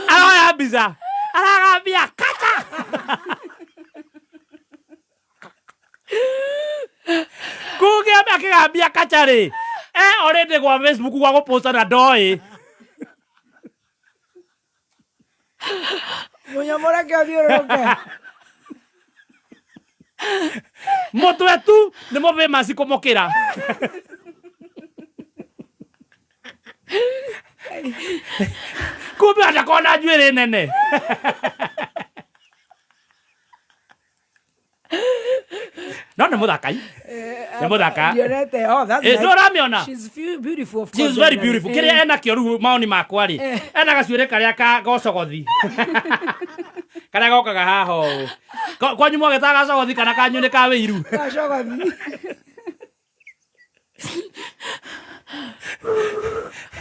Aroya mbica aragambia kacha. Kuge akĩgambia kacha rĩ, e already gwa Facebook gwa gũposta na ndoĩ. Mũnyamũreke ũthiũrũrũke. Mũtwe tu nĩ mũfamous kũmũkĩra. Kumbe ndakorwo na njuĩrĩ nene. No nĩ mũthakai, nĩ mũthaka. Ndionete. Oh, that's Eh, nice. ndũramĩona? She's beautiful, of She is course, very definitely. beautiful. Kĩrĩa enakĩo rĩu maoni makwa rĩ, ena gacuĩrĩ karĩa ka gocogothi. Karĩa gokaga haha ũũ. Kwanyu mwagetaga gacogothi kana kanyu nĩ ka wĩiru? Gacogothi.